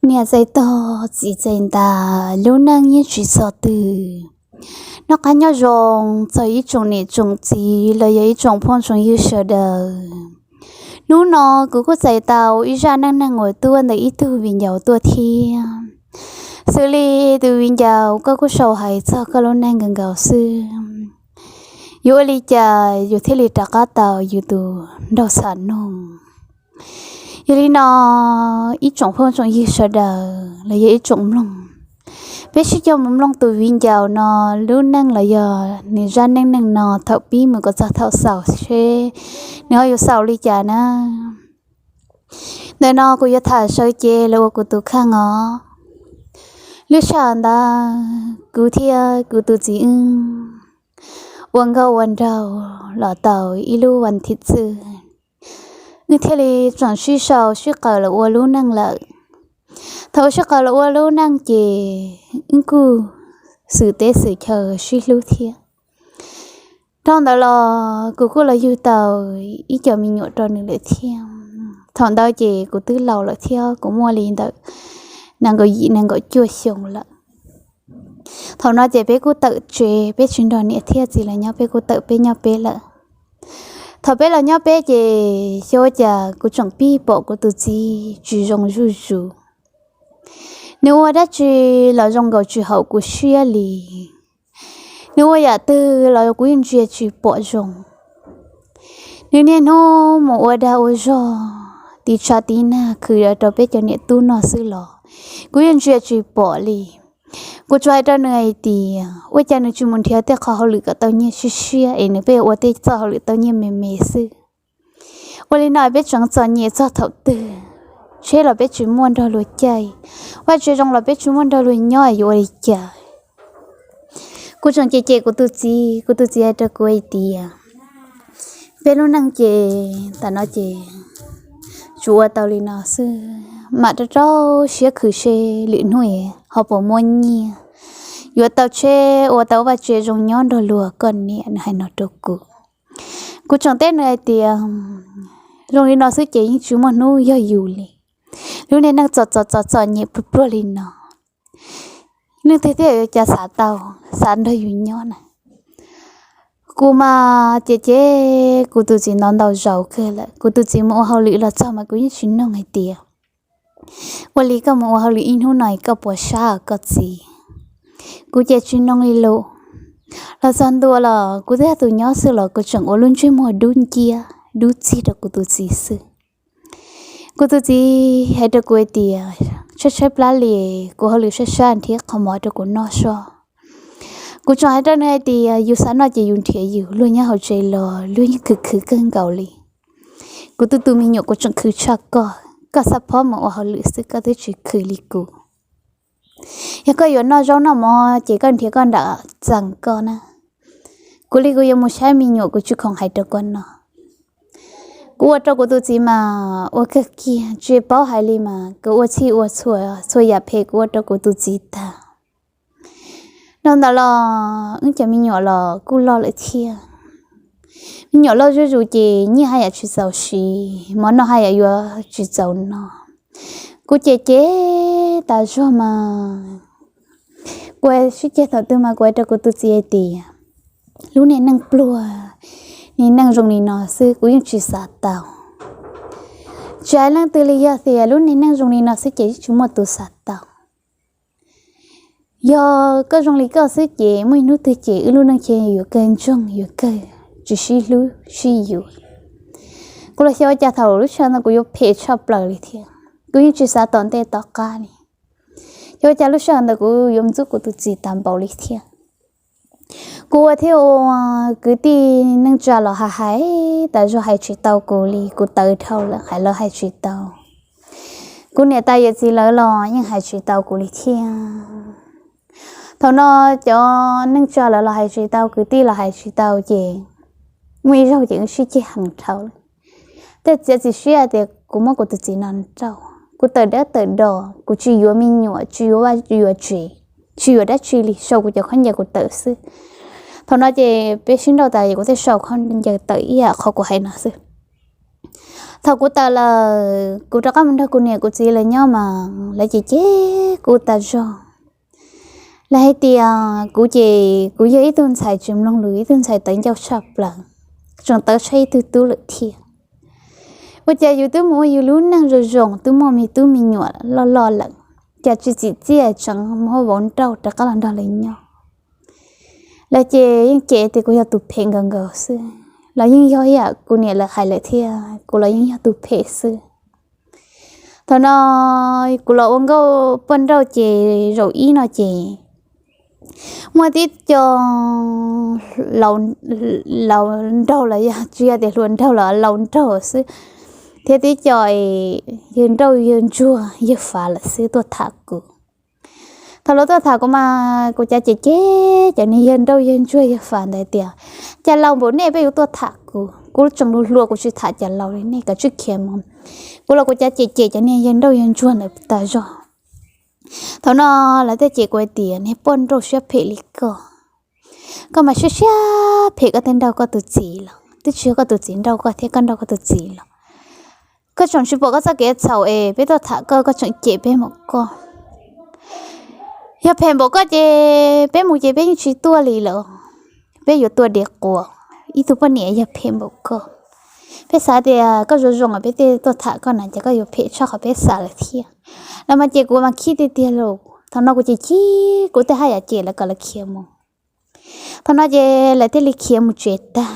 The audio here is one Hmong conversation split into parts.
Niam txais tog txiv txais ntas, lub neej yeej tsis txog twg. Noj qab nyob zoo txog ib tsoom niam tsoom txiv los yog ib tsoom phooj tsoom ywg sawv daws. Hnub no kuv kuj txais tau ib zaj neej neeg uas tuaj ntawm ib tug viv ncaus tuaj thiab. Xws li tus viv ncaus koj kuj sau hais txog koj lub neej nkaus nkaus xwb. Yuav ua li cas yus thiaj li rov qab tau yus tus nraug xam noog? Yog li no, ib tsoom phooj tsoom ywg sawv daws los yog ib tsoom mloog, peb sib coj mus mloog tus viv ncaus no lub neej los yog nws zaj neej neeg no thaum pib mus kom txog thaum xaus seb nws ho yuav xaus li cas na. Ntawm no kuv yuav tham sawv cev los ua kuv tus kheej os. Lub sij hawm ntawd kuv thiab kuv tus txiv wb ua nkauj ua nraug los tau ib lub vas thiv txwm, wb thiaj li tseem sib sau sib qawm los ua lub neej lawm. Thaum sib qawm los ua lub neej ces wb kuj xwm teb xwm chaw sib hlub thiab. Dhau ntawd los kuv kuj los yug tau ib co me nyuam rau nws lawm thiab. Thaum ntawd ces kuv twb laus lawm thiab, kuv muaj li ntawm nees nkaum yim nees nkaum cuaj xyoo lawm. Thaum no ces peb kuj tawm tsev, peb tsis nrog niam thiab txiv lawv nyob, peb kuj tawm peb nyob peb lawm. Thaum peb los nyob peb ces xyov ua cas kuv tseem pib pom kuv tus txiv tsis zoo zuj zus. Nws ua dab tsi los zoo nkaus tsis haum kuv siab li. Nws ua yam twg los kuv yeej ntsia tsis pom zoo. Nws niaj hnub mus ua dag ua zog, tiv tshav tiv nag khwv rau peb cov niam tub noj xwb los kuv yeej ntsia tsis pom li. Kuv tsuas hais rau nws hais tias ua cas nws tsis mus nrhiav tej qhov hauj lwm kom tau nyiaj siab siab es nws pheej ua tej txoj hauj lwm tau nyiaj me me xwb. Ua li no peb tseem txom nyem txog thaum twg? Tsheb los peb tsis muaj nrog luag caij, vaj tse zoo los peb tsis muaj nrog luag nyob, yuav ua li cas? Kuv tseem cem cem kuv tus txiv, kuv tus txiv hais rau kuv hais tias peb lub neej ces tam no ces tsuas ua tau li no xwb, mam rau rau siab khwv seb lwm hnub ho puas muaj nyiaj yuav tau tsheb ua tau vaj tse zoo nyob nrog luag koj niam, nws hais no rau kuv. Kuv tseem teb nws hais tias zoo li no xwb ces yeej tsis muaj hnub yog yus li. Lub niag neej txom txom txom txom nyem pluag pluag li no, leej twg thiaj yuav cas xav tau, xav nrog yus nyob na. Kuv mas ces ces kuv tus txiv ntau ntau zaus kawg lawm, kuv tus txiv mus ua hauj lwm los txog mas kuv yeej tsis noog hais tias ua li koj mus ua hauj lwm ib hnub no koj puas sab koj txiv? Kuv ces tsis noog li lus. Los txog ntua los kuv twb yog tus nyob xwb los kuv tseem ua lub ntsej muag dub nciab dub txig rau kuv tus txiv xwb. Kuv tus txiv hais rau kuv hais tias tshaib tshaib plab li, kuv hauj lwm sab sab nrhiav qhov mov rau kuv noj soj. Kuv tseem hais rau nws hais tias yus xav noj ces yus nrhiav yus, luag nyob hauv tsev los luag yeej khwv khwv kawg nkaus li. Kuv tus tus me nyuam kuv tseem khwv tshaj koj, koj xav phob mus ua hauj lwm xwb koj twb tsis khwv li kuv. Yog koj yuav noj zaub noj mov ces koj nrhiav koj nram txeem koj na. Kuv li kuv yuav mus saib me nyuam kuv tsis khoom hais rau koj no. Kuv ua rau kuv tus txiv mas ua kawg kiag, tsis paub hais li mas kuv ua txhij ua txhua, txhua yam phem kuv ua rau kuv tus txiv tag. Dhau ntawd los wb cov me nyuam los kuj loj lawm thiab. Me nyuam loj zuj zus ces nyiaj haj yam tsis txaus siv, mov noj haj yam yuav tsis txaus noj. Kuv ces ces tas zog mas kuv sib ceg thaum twg mas kuv hais rau kuv tus txiv hais tias lub niag neej pluag, niag neej zoo li no xwb kuv yeej tsis xav tau. Tsis hais leej twg li, yog tias lub niag neej zoo li no xwb ces yeej tsis muaj tus xav tau. Yog koj zoo li koj xwb ces muaj ib hnub twg ces wb lub neej ces yuav kawg ntsoog, yuav kawg tsis sib hlub sib yuav. Kuv los xyov ua cas thaum lub sij hawm ntawd kuv yuav phem tshaj plaws li thiab, kuv yeej tsis xav tom ntej tom qab li. Xyov ua cas lub sij hawm ntawd kuv yuav ntxub kuv tus txiv tas npaum li thiab. Kuv ua thiab ua, kwv tij neej tsa los hais hais tas zog hais tsis tau kuv li, kuv tawv dhau lawm hais los hais tsis tau. Kuv niam tais yawm txiv lawv los yeej hais tsis tau kuv li thiab. Thaum no cov neej tsa lawv los hais tsis tau, kwv tij los hais tsis tau ces muaj ib zaug ces wb sib ceg heev dhau lawm. Tej txiav txim siab tias kuv muab kuv tus txiv no nrauj, kuv tawm dab tawm do, kuv tsis yuav me nyuam, tsis yuav vaj yuav tsev, tsis yuav dab tsi li, sau kuv cov khaub ncaws kuv tawm xwb. Thaum no ces peb sib nrauj tas es kuv thiaj sau khaub ncaws tawm ib yam qhov kuv hais no xwb. Thaum kuv tawm lawm, kuv rov qab mus nrog kuv niam kuv txiv lawv nyob mas lawv cem cem kuv tas zog. Lawv hais tias kuv ces kuv yog ib tug ntxhais tsis mloog lus, ib tug ntxhais tawv ncauj tshaj plaws, tseem tawv tshaj ib tug tub lawm thiab. Ua cas yus twb mus ua yus lub neej zoo zoo, twb muaj me tub me nyuam loj loj lawm, cas tsis txim txiaj tseem mus ua vauv nrauj rov qab los nrog lawv nyob. Lawv ces yeej cem tias kuv yog tus phem nkaus nkaus xwb, los yeej yog ib yam kuv niam lawv hais lawm thiab, kuv los yeej yog tus phem xwb. Thaum no kuv los ua nkauj poj nrauj ces zaum ib no ces muaj tib co laus nraug los yog tsis yog tias hluas nraug los laus nraug xwb, thiab tib co yawg nrauj yawg ntsuag yawg fav lawm xwb tuaj tham kuv. Thaum lawv tuaj tham kuv mas kuv cav cem cem cov niag yawg nrauj yawg ntsuag yawg fav ntawd tias, cas laus npaum nej peb yuav tuaj tham kuv, kuv tseem hluas hluas kuv tsis tham cas laus li, nej kav tsij khiav mus. Kuv los kuv cav cem cem cov niag yawg nrauj yawg ntsuag ntawd tas zog. Thaum no lawv thiaj cem kuv hais tias, niag poj nrauj siab phem li koj, koj mas siab siab phem, koj thiaj nrauj koj tus txiv los twb tsis yog koj tus txiv nrauj koj thiab, koj nrauj koj tus txiv los. Koj tseem tsis pom koj txoj kev txhaum es peb tuaj tham koj, koj tseem cem peb mus koj. Yog phem npaum koj ces peb mus ces peb yeej tsis tuaj li lawm. Peb yuav tuaj de quas ib tug poj niam yog phem npaum koj. Peb xav tias koj zoo zoo es peb thiaj tuaj tham koj na, ces koj yuav phem tshaj qhov peb xav lawm thiab. Lawv mas cem kuv mas khib tiag tiag lauj. Thaum no kuv ces chim, kuv thiaj haj yam cem lawv kom lawv khiav mus. Thaum no ces lawv thiaj li khiav mus tsev tag.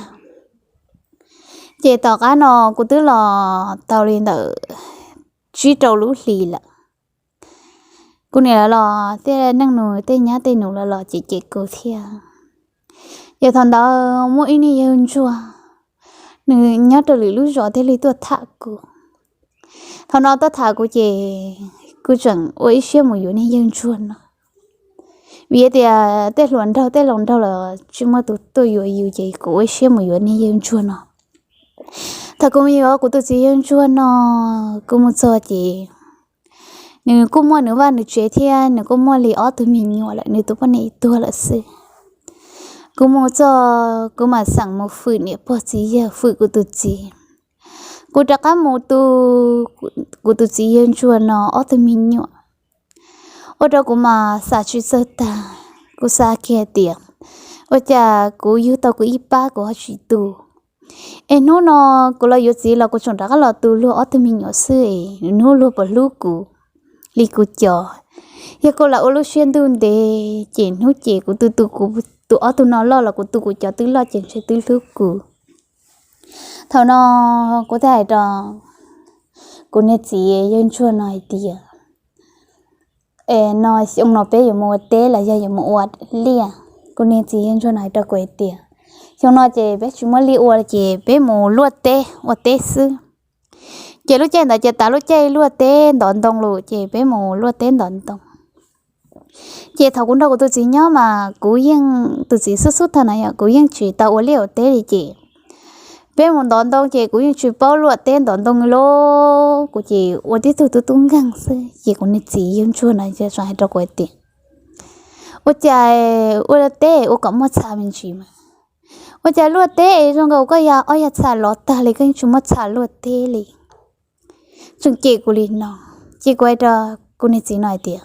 Ces tom qab no kuv twb los tau li ntawm tsib rau lub hlis lawm. Kuv niam lawv los thiab neej nus tej nyab tej nus los los cem cem kuv thiab. Ces thaum ntawd muaj ib niag yawg ntsuag, nws nyob rau lwm lub zos thiaj li tuaj tham kuv. Thaum no tuaj tham kuv ces kuv tseem ua ib siab mus yuav niag yawg ntsuag no, vim tias tej hluas nraug tej laus nraug los tsis muaj tus tuaj yuav yus ces kuv ua ib siab mus yuav niag yawg ntsuag no. Thaum kuv mus yuav kuv tus txiv yawg ntsuag no, kuv mus txog ces nws kuj muaj nws vaj nws tsev thiab nws kuj muaj li ob tug me nyuam lawm, nws tus poj niam tuag lawm xwb. Kuv mus txog kuv mam xeem mus fwm niam pog txiv yawg, fwm kuv tus txiv. Kuv rov qab mus tu kuv tus txiv yawg ntsuag no ob tug me nyuam, ua rau kuv mas xav tsis txawj tag. Kuv xav kiag tias ua cas kuv yug tau kuv ib pab kuv ho tsis tu, es hnub no kuv los yuav txiv los kuv tseem rov qab los tu luag ob tug me nyuam xwb es hnub luag puas hlub kuv li kuv cov. Yog kuv lam ua lub siab ntuj ntev ces hnub ces kuv tu tu kuv tus ob tug no loj los kuv tu kuv cov twb loj ces ntshe twb hlub kuv. Thaum no kuv thiaj hais rau kuv niag txiv yawg ntsuag no hais tias, es no xyoo no peb yuav mus ua teb los yog yuav mus ua liaj? Kuv niag txiv yawg ntsuag no hais rau kuv hais tias, xyoo no ces peb tsis muaj liaj ua ces peb mus luaj teb ua teb xwb. Ces lub caij ntawd ces tas lub caij luaj teb ntov ntoo lawm ces peb mus luaj teb ntov ntoo. Ces thaum kuv nrog kuv tus txiv nyob mas kuv yeej, tus txiv xub xub tag na yom, kuv yeej tsis tau ua liaj ua teb li ces peb mus ntov ntoo ces kuv yeej tsis paub luaj teb ntov ntoo li lauj. Kuv ces ua tib tug tub tub nkeeg xwb ces kuv niag txiv yawg ntsuag no tseem hais rau kuv hais tias, ua cas ua teb ua kom muaj txha me ntsis mas, ua cas luaj teb es zoo nkaus koj ya ob ya txha lov tag li, koj yeej tsis muaj txha luaj teb li. Tseem cem kuv li no. Ces kuv hais rau kuv niag txiv no hais tias,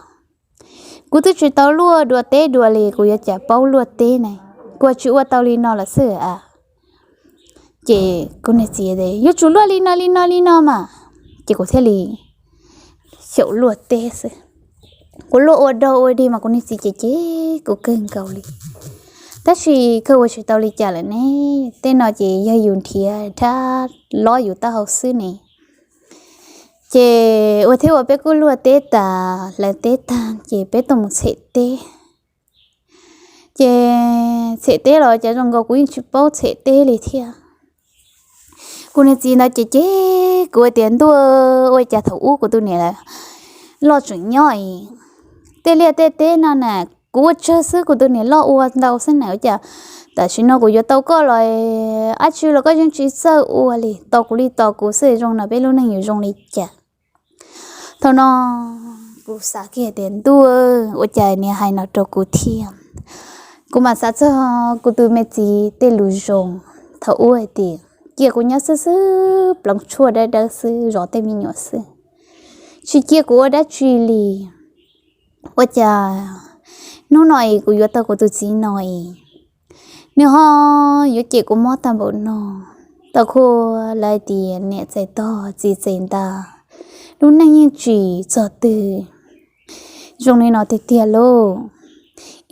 kuv twb tsis tau luaj dua teb dua li, kuv yuav cas paub luaj teb ne, kuv tsis ua tau li no lawm xwb a. Ces kuv niag txiv tias yuav tsum luaj li no li no li no mas. Ces kuv thiaj li xyaum luaj teb xwb. Kuv luaj ua dog ua dig mas kuv niag txiv cem cem kuv kawg nkaus li. Tab sis kawg ua tsis tau li cas lawm ne, tej no ces yog yus nrhiav dab lob yus taub hau xwb ne. Ces ua thiab ua peb kuj luaj teb tas hlawv teb tag ces peb tuaj mus txhem teb. Ces txhem teb los cas zoo nkaus kuv yeej tsis paub txhem teb li thiab. Kuv niag txiv ntawd ces cem kuv tias ntuj, ua cas thaum ub kuv tus niam loj tseem nyob es tej liaj tej teb no na kuv ua tsawg xwb, kuv tus niam loj ua ntau xwb na, ua cas tam sim no kuv yuav tau koj los dab tsi los koj yeej tsis txawj ua li, tos kuv li tos kuv xwb, zoo no peb lub neej yuav zoo li cas? Thaum no kuv xav kiag tias ntuj, ua cas niam hais no rau kuv thiab. Kuv mam xav txog kuv tus me txiv tej lus zoo thaum ub hais tias cia kuv nyob xwb xwb, ploov tshuaj dawb dawb xwb zov tej me nyuam xwb, tsis cia kuv ua dab tsi li. Ua cas hnub no es kuv yuav tau kuv tus txiv no es nws ho yuav cem kuv mob tag npaum no. Tau kuv lawv tias niam txais tog txiv txais nta, lub neej yeej tsis txog twg. Zoo li no tiag tiag lauj.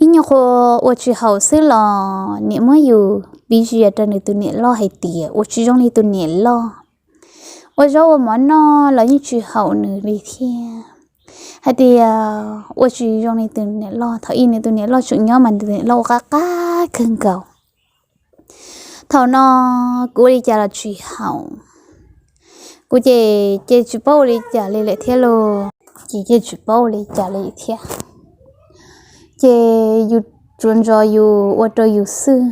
Ib nyuag qhua ua tsis haum xwb los niam muab yus piv zias rau nws tus niam loj hais tias ua tsis zoo li tus niam loj, ua zaub ua mov noj los yeej tsis haum nws li thiab. Hais tias ua tsis zoo li tus niam loj, thaum ub nws tus niam loj tseem nyob mas nws tus niam loj ua qab qab kawg nkaus. Thaum no kuv ua li cas los tsis haum, kuv ces ces tsis paub ua li cas li lawm thiab lauj, ces ces tsis paub ua li cas li thiab. Ces yus tsuas ntso yus ua rau yus xwb.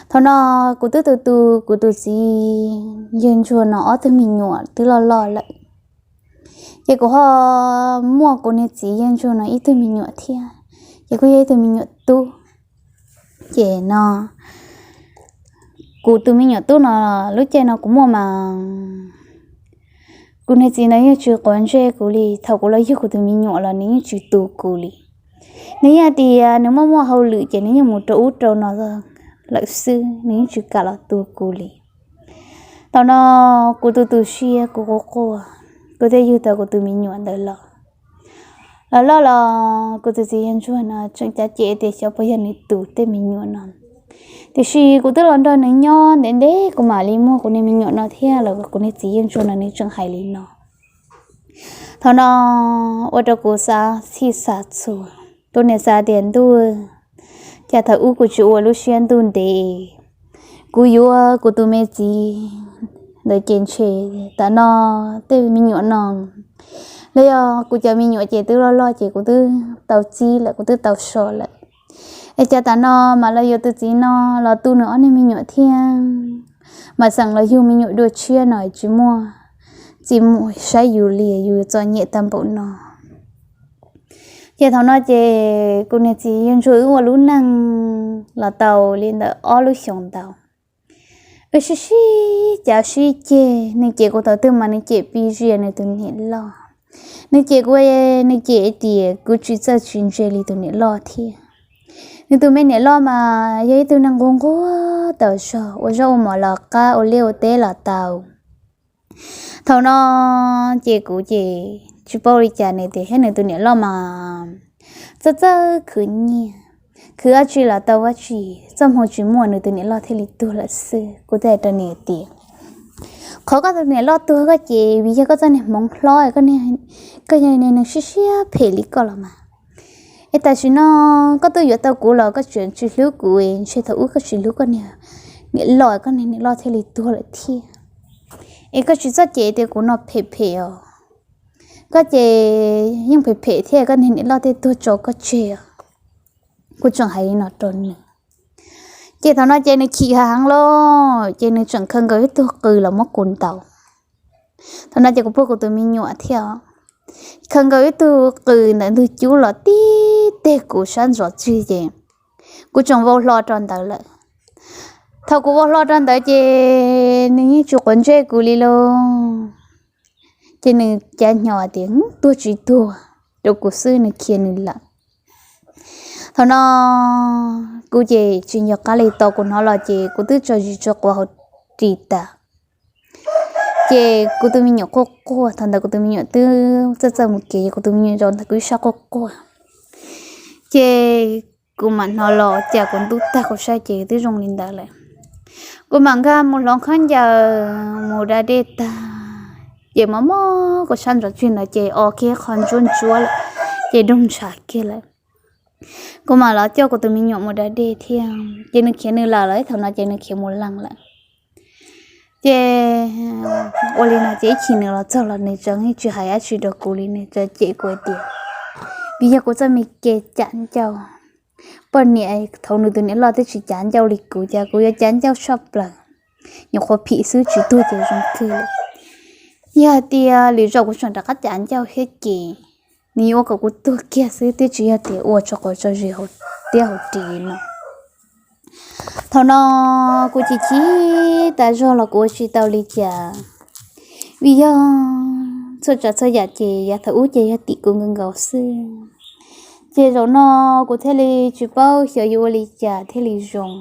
Thaum no kuv twb tu tu kuv tus txiv yawg ntsuag no ob tug me nyuam twb loj loj lawm. Ces kuv ho muaj kuv niag txiv yawg ntsuag no ib tug me nyuam thiab, ces kuj yog ib tug me nyuam tub. Ces no kuv tus me nyuam tub no lub caij no kuv muaj mas kuv niag txiv no yeej tsis quav ntsej kuv li. Thaum kuv los yug kuv tus me nyuam los nws yeej tsis tu kuv li. Nws yeej tias nws muaj muaj hauj lwm ces nws yeej mus rau ub rau no lawm xwb, nws yeej tsis kam los tu kuv li. Thaum no kuv tu tu siab kuv quaj quaj, kuv thiaj yug tau kuv tus me nyuam ntawd los. Los loj los kuv tus txiv yawg ntsuag no tseem cav cem tias xyov puas yog nws tus tej me nyuam no. Tiam sis kuv twb los nrog nws nyob ntev ntev kuv mam li muaj kuv niag me nyuam no thiab los kuv niag txiv yawg ntsuag no nws tseem hais li no. Thaum no ua rau kuv xav txhij xav txhua, kuv niaj xav tias ntuj, cas thaum ub kuv tsis ua lub siab ntuj ntev, kuv yuav kuv tus me txiv ntawd ces ntshe tam no tej me nyuam no los yog kuv cov me nyuam ces twb loj loj ces kuv twb tau txib lawm, kuv twb tau so lawm. Es cas tam no mam los yuav tus txiv no los tu nws ob niag me nyuam thiab, mas xeem los yug me nyuam dua tshiab no tsis muaj txij mus saib yus li, yus txom nyem tag npaum no. Ces thaum no ces kuv niag txiv yawg ntsuag wb ua lub neej los tau li ntawm ob lub xyoos ntau. Wb sib sib cav sib ceg, nws cem kuv thaum twg mas nws cem pib zias nws tus niam loj. Nws cem kuv, nws cem tias kuv tsis txawj tsis ntse li tus niam loj thiab. Nws tus me niam loj mas yog ib tug neeg nquag nquag tau zog, ua zaub ua mov los qab, ua liaj ua teb los tau. Thaum no ces kuv ces tsis paub li cas, nws tias thiab nws tus niam loj mas txawj txawj khwv nyiaj, khwv dab tsi los tau dab tsi, txoj hmoo tsis muaj nws tus niam loj thiaj li tuag lawm xwb. Kuv thiaj hais rau nws tias, qhov koj tus niam loj tuag koj ces vim yog koj txoj niag hmoov hlob, koj yog neeg siab siab phem li koj los mas. Es tam sim no koj twb yuav tau kuv los koj tseem tsis hlub kuv, ntshe thaum ub koj tsis hlub koj niam loj, koj niam loj thiaj li tuag lawm thiab. Es koj tsis txhob cem tias kuv no phem phem os, koj ces yeej phem phem thiab, koj niam loj thiaj tuag tso koj tseg os. Kuv tseem hais li no rau nws. Ces thaum no ces nws chim heev lawm ces nws tseem khaws nkaus ib tug qws los muab kuv ntaus. Thaum no ces kuv puag kuv tus me nyuam thiab, khaws nkaus ib tug qws ntawm ntug cub los tib teg kuv sab ntsos tsig ces kuv tseem vau hlo rau ntawd lawm. Thaum kuv vau hlo rau ntawd ces nws yeej tsis quav ntsej kuv li lauj. Ces nws cav nyo tias tuag tsis tuag rau kuv xwb, nws khiav nws lawm. Thaum no kuv ces tsis nco qab li, tau kuv hnov los ces kuv twb tso zis tso quav hauv ris tas. Ces kuv tus me nyuam quaj quaj, thaum ntawd kuv tus me nyuam twb txawj txawj mus kev, kuv tus me nyuam zaum ntawd kuv ib sab quaj quaj. Ces kuv mam hnov los cas kuv ntub tag kuv saib ces twb zoo li ntawd lawm. Kuv mam nkag mus hloov khaub ncaws mus da dej tag, ces mam mob kuv sab ntsos tsig ntawd ces o kiag qhov ntsuab ntsuab lawm, ces doog ntshav kiag lawm. Kuv mam los coj kuv tus me nyuam mus da dej thiab ces nws khiav nws lawm lawm, thaum no ces nws khiav mus leej lawm. Ces ua li no ces ib chim nws los txog los nws tseem tsis hais dab tsi rau kuv li, nws tseem cem kuv hais tias vim yog kuv txoj me kev cav ncauj. Poj niam thaum nws tus niam loj twb tsis cav ncauj li kuv, cas kuv yuav cav ncauj tshaj plaws, nyuam qhuav phim xwb tsis tuag ces zoo kawg li. Yog hais tias lwm zaus kuv tseem rov qab cav ncauj thiab ces nws yuav ua kom kuv tuag kiag xwb, twb tsis yog tias ua tso quav tso zis hauv tiab hauv ris no. Thaum no kuv chim chim tas zog los kuv ua tsis tau li cas, vim yog txhua tsav txhua yam ces yav thaum ub ces yog tim kuv nkaus nkaus xwb. Ces zaum no kuv thiaj li tsis paub xyov yuav ua li cas thiaj li zoo.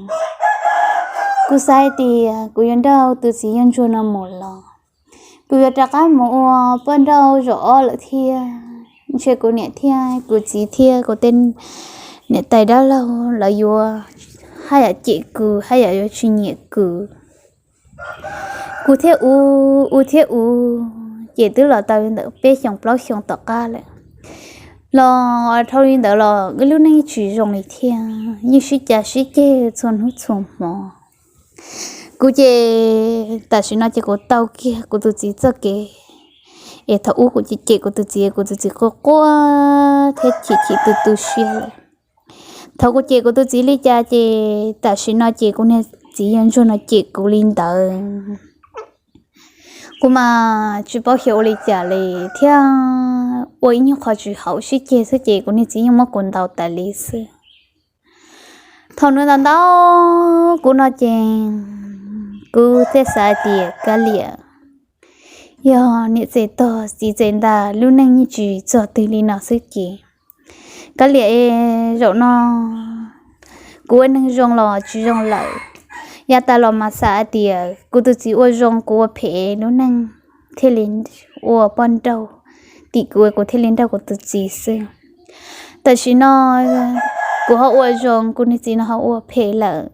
Kuv xav hais tias kuv yuav nrauj tus txiv yawg ntsuag no mus los, kuv yuav rov qab mus ua poj nrauj zaum ob lawm thiab. Ntshe kuv niam thiab kuv txiv thiab kuv tej niam tais dab laug lawv yuav haj yam cem kuv, haj yam yuav tsis nyiam kuv. Kuv thiaj ua, ua thiab ua, ces twb los tau li ntawm peb xyoos plaub xyoos tom qab lawm, los dhau li ntawd los wb lub neej tsis zoo li thiab, yeej sib cav sib ceg txhua hnub txhua hmo. Kuv ces tam sim no ces kuv tau kiag kuv tus txiv txoj kev, es thaum ub kuv cem kuv tus txiv, kuv tus txiv quaj quaj thiab chim chim tu tu siab lawm. Thaum kuv cem kuv tus txiv li cas ces tam sim no ces kuv niag txiv yawg ntsuag no cem kuv li ntawd. Kuv mas tsis paub xyov ua li cas li thiab, ua ib nyuag qho tsis haum sib ceg xwb ces kuv niag txiv yeej muab kuv ntaus tas li xwb. Thaum nws ntaus ntaus kuv no ces kuv thiaj xav tias kav liam, yog niam txais tog txiv txais ntag, lub neej yeej tsis txog twg li no xwb ces kav liam, zaum no kuv ua neeg zoo los tsis zoo lawm. Yav tas los mas xav hais tias kuv tus txiv ua zoo kuv ua phem, lub neej thiaj li ua poj nrauj tim kuv, kuv thiaj li nrauj kuv tus txiv xwb. Tam sim no kuv ho ua zoo, kuv niag txiv no ho ua phem lawm,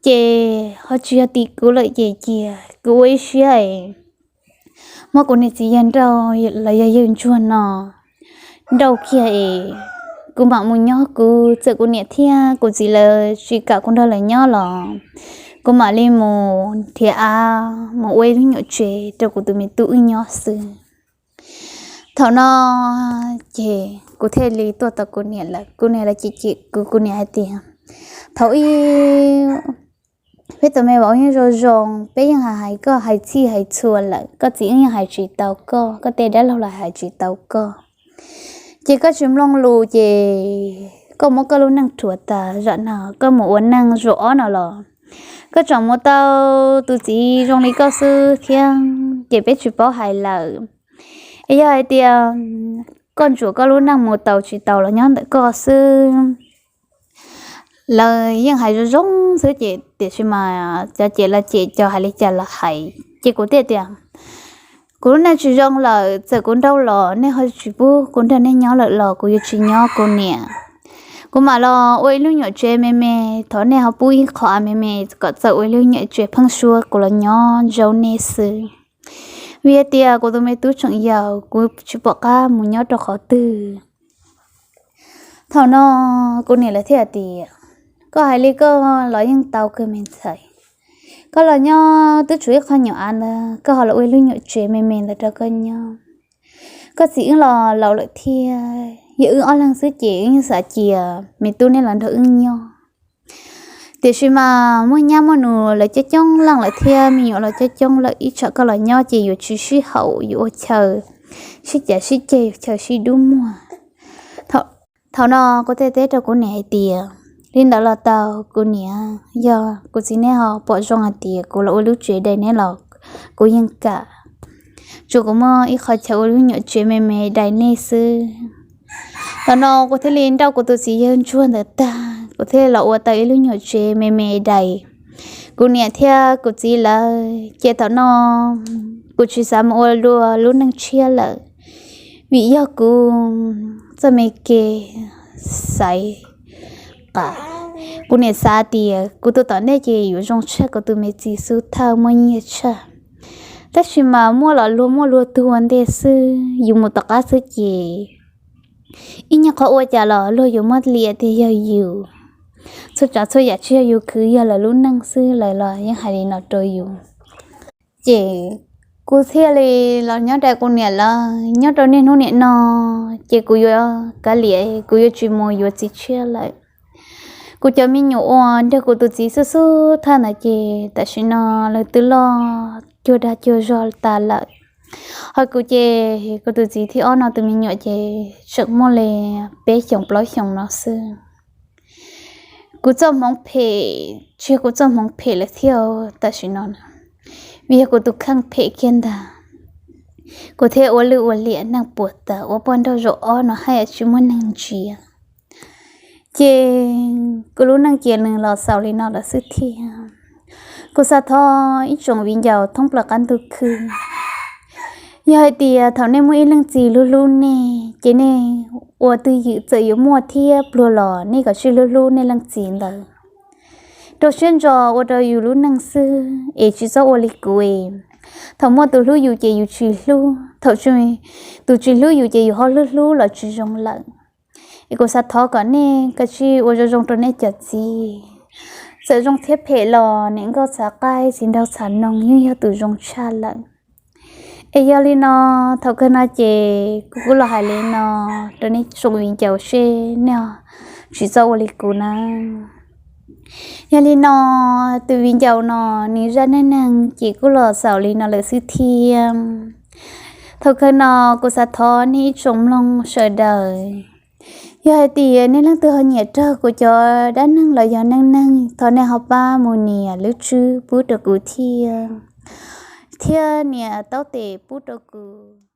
ces ho tsis yog tim kuv lawm ces cia kuv ua ib siab es muab kuv niag txiv yawg nrauj los yog yawg ntsuag no nrauj kiag es kuv mam mus nyob kuv, txawm kuv niam thiab kuv txiv lawv tsis kam kuv nrog lawv nyob los kuv mam li mus nrhiav av mus ua ib lub nyuam tsev rau kuv tus me tub wb nyob xwb. Thaum no ces kuv thiaj li tuaj tau kuv niam lawm. Kuv niam lawv cem cem kuv, kuv niam hais tias, thaum ub peb tus me vauv yeej zoo zoo, peb yeej hais hais koj hais txhij hais txhua lawm, koj txiv wb yeej hais tsis tau koj, koj tej dab laug los hais tsis tau koj. Ces koj tsis mloog lus ces koj muab koj lub neej rhuav tas, zaum no koj mus ua neej zaum ob no los koj tseem mus tau tus txiv zoo li koj xwb thiab, ces peb tsis paub hais lawm. Es yog hais tias koj ntsuas koj lub neej mus tau tsis tau los nyob ntawm koj xwb. Lawv yeej hais zoo zoo xwb ces tiam sis mas cov cem los cem, cov hais li cas los hais, ces kuv thiaj tias, kuv lub neej tsis zoo lawm, txawm kuv nrauj los nej ho tsis pub kuv nrog nej nyob lawm los kuv yuav tsis nyob kuv niam. Kuv mam los ua ib lub nyuam tsev me me, thov nej ho pub ib qho av me me kom txawm ua ib lub nyuam tsev pheeb suab kuv los nyob ntsib nej xwb. Vim hais tias kuv tus me tub tseem yau, kuv tsis pom qab mus nyob rau qhov twg. Thaum no kuv niam lawv thiaj hais tias, koj hais li koj los yeej tau kawg me ntxhais. Koj los nyob twb tshuav ib qho nyuam av ntawd, koj ho los ua ib lub nyuam tsev me me ntawd rau koj nyob. Koj txiv wb los laus lawm thiab, yog wb ob leeg xwb ces wb yeej xav cia me tub neb los nrog wb nyob. Tiam sis mas muaj nyab muaj nus lawv coob coob leej lawm thiab me nyuam los coob coob lawm, ib tsam koj los nyob ces yuav tsis sib haum, yuav ua chaw sib cav sib ceg, yuav chaw sib dub muag. Thaum no kuv thiaj teb rau kuv niam hais tias, li ntawd los tau kuv niam, yog kuv txiv neb ho pom zoo hais tias kuv los ua lub tsev dai neb los kuv yeej kam. Tsuas kuv muaj ib qho chaw ua lub nyuam tsev me me dai nej xwb. Thaum no kuv thiaj li nrauj kuv tus txiv yawg ntsuag ntawd tag, kuv thiaj li los ua tau ib lub nyuam tsev me me dai kuv niam thiab kuv txiv lawv. Ces thaum no kuv tsis xav mus ua dua lub neej tshiab lawm, vim yog kuv txoj me kev xaiv qab. Kuv niam xav tias kuv tus tom ntej ces yuav zoo tshaj kuv tus me txiv xub thawj muaj nyiaj tshaj, tab sis mas muaj los luag muaj luag tug ua ntej xwb, yus mus tom qab xwb ces ib nyuag qhov ua cas los luag yuav muab liam tias yog yus. Txhua tsav txhua yam tsis yog yus khwv, yog lawv lub neej xwb, lawv los yeej hais li no rau yus. Ces kuv thiaj li los nyob dai kuv niam lawv, nyob rau niaj hnub niam no, ces kuv yuav kav liam, kuv yuav tsis mus yuav txiv tshiab lawm. Kuv cov me nyuam uas nrog kuv tus txiv xub xub thawj ntawd ces tam sim no lawv twb loj cuag dag cuag zog tas lawm. Ho kuv ces kuv tus txiv thib ob no tus me nyuam ces tseem muaj li peb xyoos plaub xyoos no xwb. kuv txoj hmoov phem, tsis yog kuv txoj hmoov phem lawm thiab tam sim no na, vim yog kuv tus kheej phem kiag ntag. Kuv thiaj ua lwj ua liam neeg puas tas, ua poj nrauj zaum ob no haj yam tsis muaj neeg ntsia. Ces kuv lub neej cia nws los xaus li no lawm xwb thiab. Kuv xav thov ib tsoom viv ncaus thoob plaws qab ntuj khwb, yog hais tias thaum nej muaj ib leej txiv hlub hlub nej ces nej ua twj ywm, txawm yuav muaj thiab pluag los nej kom tsij hlub hlub nej leej txiv ntawd rau siab ntso ua rau yus lub neej xwb es tsis txhob ua li kuv es thaum muaj tus hlub yus ces yus tsis hlub, thaum tus tsis hlub yus ces yus ho hlub hlub los tsis zoo lawm. Es kuv xav thov kom nej kav tsij ua zoo zoo rau nej cov txiv. Txawm zoo thiab phem los niam nkauj txhav qaib, txiv nraug txhav noog yeej yog tus zoo tshaj lawm. Es yog li no, thaum kawg no ces kuv kuj los hais li no rau nej tsoom viv ncaus seb nej tsis txhob ua li kuv na. Yog li no, tus viv ncaus no nws zaj neej neeg ces kuj los xaus li no lawm xwb thiab. Thaum kawg no kuv xav thov nej ib tsoom mloog sawv daws, yog hais tias nej leej twg ho nyiam raug kuv cov dab neeg los yog neej neeg, thov nej ho pab mus nias lub tswb pub rau kuv thiab, thiab nias taub tes pub rau kuv.